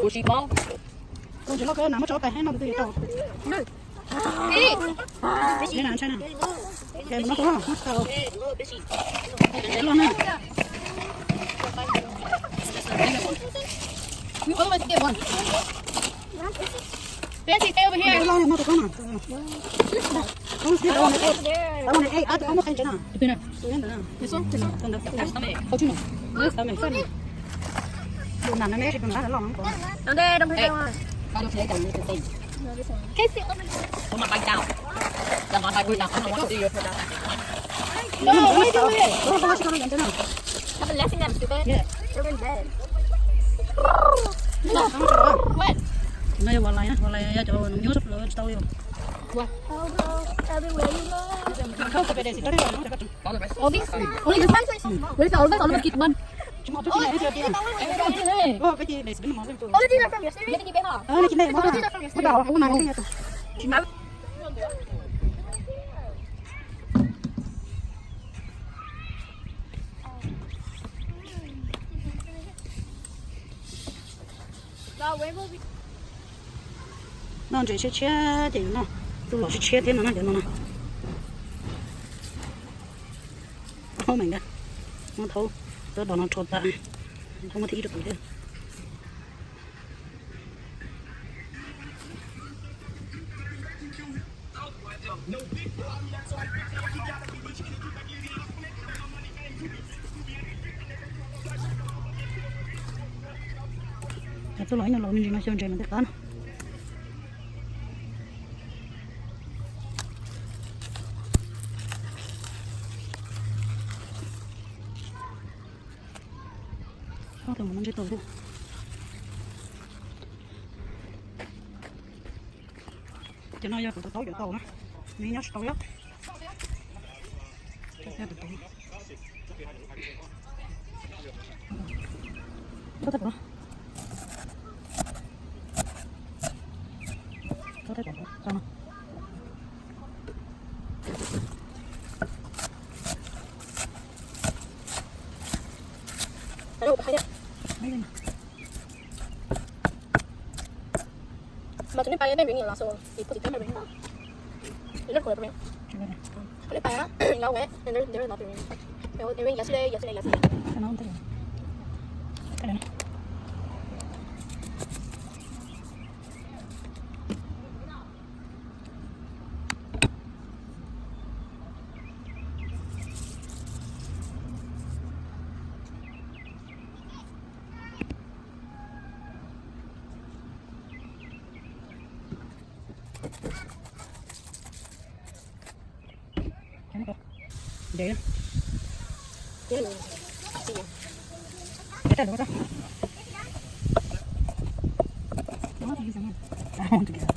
Tus tsis mob. Tus tsis loj kawg na, muab tso tais heev no tus twg yuav tau. Ib. Ib na, ntshai na. Ces mus no tus loj, muab tau. Tus loj na. Fancy, stay over here. Tus loj no tus koob na. Koob xwb, tau ne, tau ne, ej, tus koob muaj qee ntsev na. Tus twg na? Tus ntawd na. Tus ntawd. Tus ntawd. Tus ntawd me, tus ntawd loj. Don't they, don't put that one. Casey, oh my God. Don't mind my breath, I don't want to do your product. No, what are you doing? I've been letting them, stupid. Yeah. They're in bed. No. What? No, ua lais, ua lais, cov nyob sab plaws tsis tau li. What? Everywhere you go. All these? Only this one? What is all this? All of us keep one. Tsis muaj tus tsis muaj tus. Ej, ej, ej. Ej, ej. All of these are from yesterday? Ej, nej tsis muaj tus. Tsis muaj. No ntses tshiab tshiab ces no, tus los tshiab tshiab thiab no na, cov no na. Ob meem ntag, no thaub, cov dos no rho tas, thaub muab thib ib rau kuv thiab. Cov tuaj los ib no los me ntsis no xyaw ntses mas tej qab no. Ob tug mus no ntsib tau thiab. Cov no yog kuv tus taub yuav tau na, nws nyob tsis tau li. Tau tau no. Mas tus nej pais nej bring it also, you put the camera bring it. It look good, bring it. Tus nej pais á, no way, and there, there is nothing. It rained yesterday, yesterday, yesterday.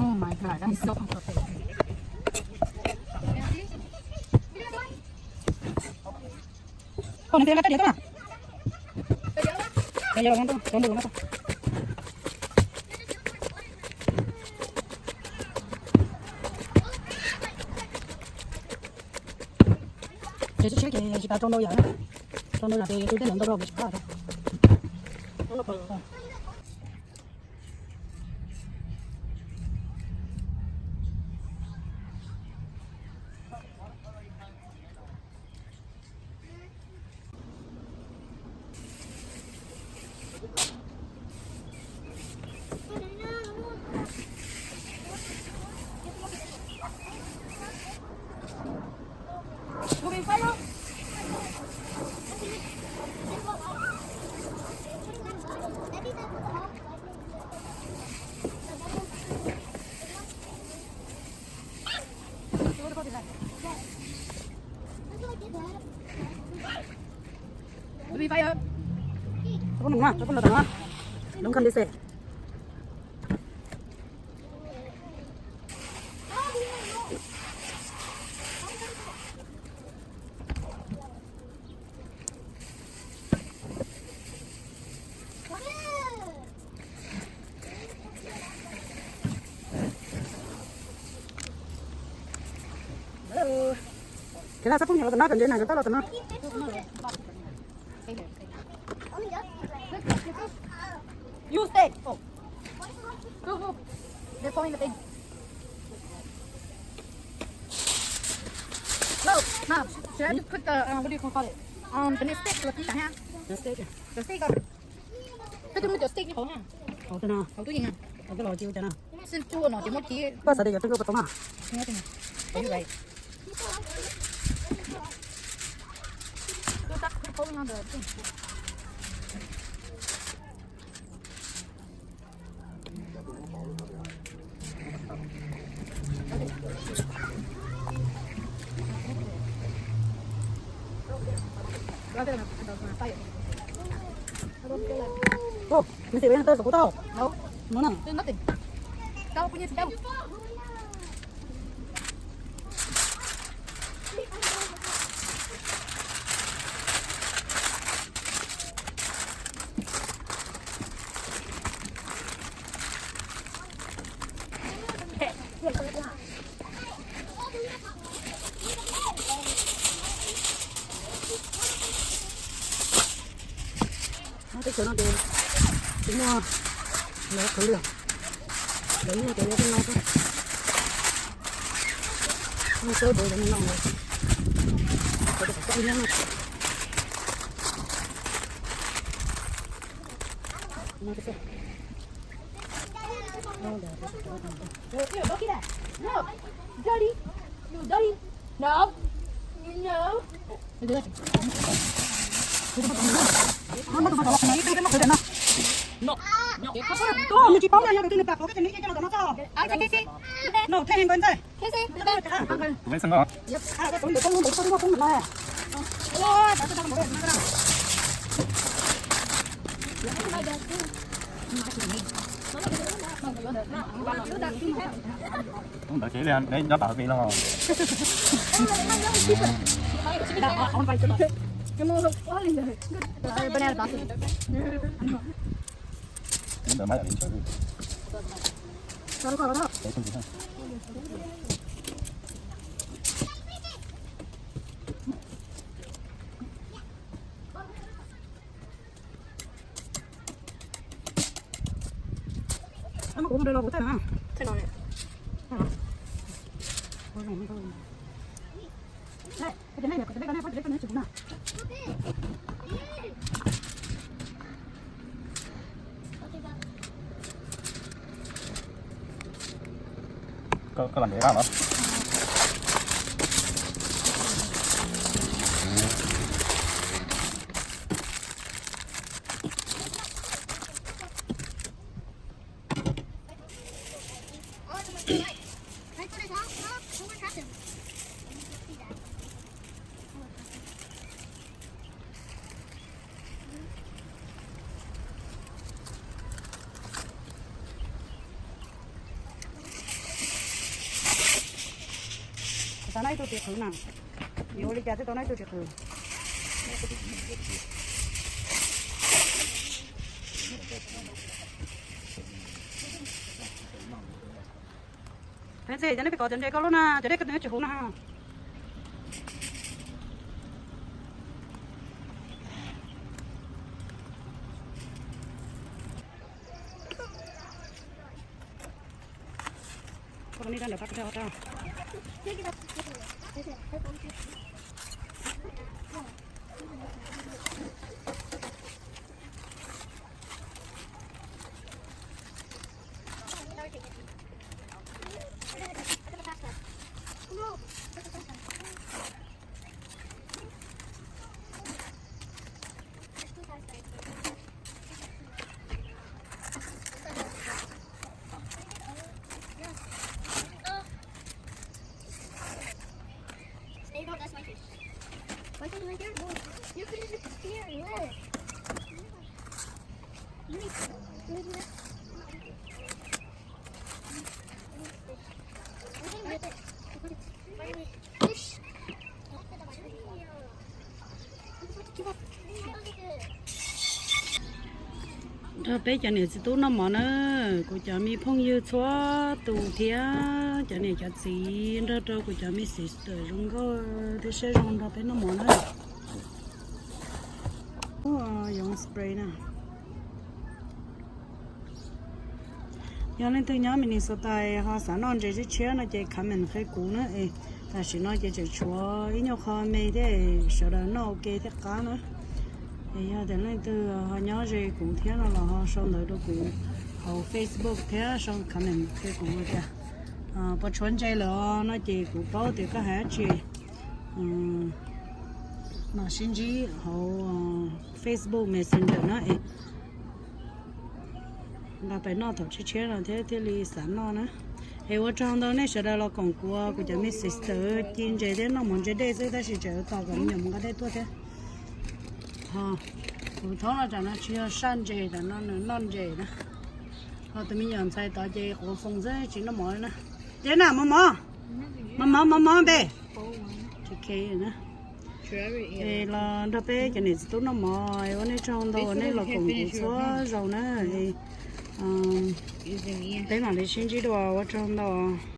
Oh my God, that's so comfortable. Koj nws tias nqa rab diav tuaj na. Yog los nqa tuaj, cov npua los nqa tuaj. Ces tshiab tshiab ces tsis tas rau ntau yam na. Rau ntau yam ces tus dej ntau rau ces tsis pab. Ui, fire. Tau pom no, tau pom no, tau no. Don't come this way. Ces no xab phooj nyuam los tom no, tom ntej na, cov tab los tom no. You stay. Oh. They're falling the thing. No, no. Should I just put the, um, what do you call it? Um, the stick, the stick. The stick. Koj twb muab cov stick hauv na. Hauv twg no? Hauv tub yees na. Hauv twb los cia ua cas no? Xwb tsuag no ces muab kiag. Koj xav tias yog twb koj puas tau na? Are you right? Put that quick holding on the thing. Tus, nws tias nws tau tus kuv tau. No, no. Teb chaws no ces tsis muaj lawv qhwv li. Lawv muaj ces yuav tej no xwb. Muaj sawb daws li no lawm. Cov kom txob nyob no. Nws tsis paub no yog tus twg nws plam qhov koj tseem li cia coj los tom no txog. No, thaij heev npaws ntxawg. Tus mej xeem no. Ntawd ces nyob tom pem los. Ntawd mas yog li tsawv. Kuv mus rau los kuv tawm na. Koj, koj los ntev lawm los? Tau no ib tug tsis qhwv na. Yuav ua li cas thiaj tau no ib tug tsis qhwv? Peb ntxim cov nej pem kov cov ntses koj lub na, cov dej koj tsis huv na. Stay, don't, that's my fish. My fish right there, boy. Your fish is here, look. Nrog peb cov niam txiv tub noj mov na, kuv cov me phooj ywg txhua tus thiab cov niam cov txiv, nrog rau kuv cov me sister zoo nkauj thiab siab zoo nrog peb noj mov na. Ua yoov spray na. Yog leej twg nyob Minnesota ho xav noj ntses tshiab tshiab no ces comment qhia kuv na. Es tam sim no ces tseem tshuav ib nyuag qho me thiab, sawv daws noj ua ke thiaj qab na. Es yog tias leej twg ho nyob ze kuv thiab no los ho sau ntawv rau kuv hauv Facebook thiab sau comment qhia kuv tias puas tshuav ntses lawm os no ces kuv paub tias koj hais dab tsi. Mam sib ntsib hauv Facebook Messenger na es nqa pais noj thaum tshiab tshiab no thiab thiaj li xav noj na. Es ua tsaug ntau nej sawv daws los koom kuv, kuv cov me sister ci ntses thiab noj mov ntse dej xwb tab sis tseem tos kom me nyuam mus nqa dej tuaj thiab. Kuv thaub no tam no tsis yog saj ntses, tam no nws noj ntses na. Ho tus me nyuam ntxhais tod ces quav foos xwb tsis noj mov na. Ces na mov mov, mov mov mov mov npe. Es los nrog peb cov niam txiv tub noj mov, ua nej tsaug ntau nej los koom kuv txhua zaus na. Peb mam li sib ntsib dua, ua tsaug ntau.